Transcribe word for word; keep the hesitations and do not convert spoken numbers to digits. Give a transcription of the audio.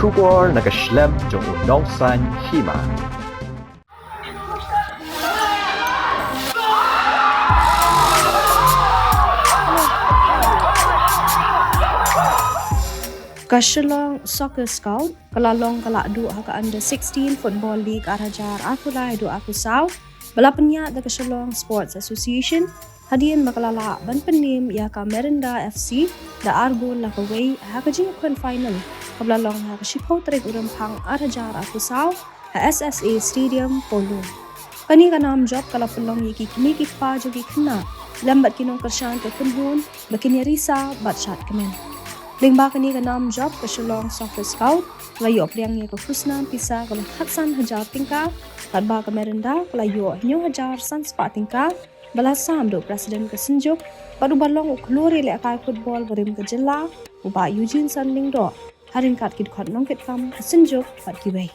Khubor na ka shlem jong u nongsan hima. Ka Shillong Soccer Scout ka la long ka la duh ha ka Under sixteen Football League ar hajar arphew lai haduh arphew saw, ba la pynïaid da ka Shillong Sports Association, hadien ba ka la lah ban pynnim ïa ka Merinda F C da ar gol la kawei ha ka jingïakhun final kaba la long ha ka shiphew tarik u Rymphang ar hajar arphew saw ha S S A Stadium, Polo. Kane ka nam jop ka la pynlong ïa ki kmie ki kpa jong ki khynnah lem bad ki nongkyrshan ka kynhun ba kin ïa risa bad shad kmen. Lyngba kane ka nam jop, ka Shillong Soccer Scout ka la ïoh pdiang ïa ka khusnam pisa kaba khatsan hajar tyngka, katba ka Merinda ka la ïoh hynñiew hajar san spah tyngka, ba la sam da u President ka Synjuk bad uba long u khlur ïalehkai football barim ka jylla, u Bah Eugene San Lyngdoh, ha ryngkat ki dkhot nongkitkam ka Synjuk bad kiwei.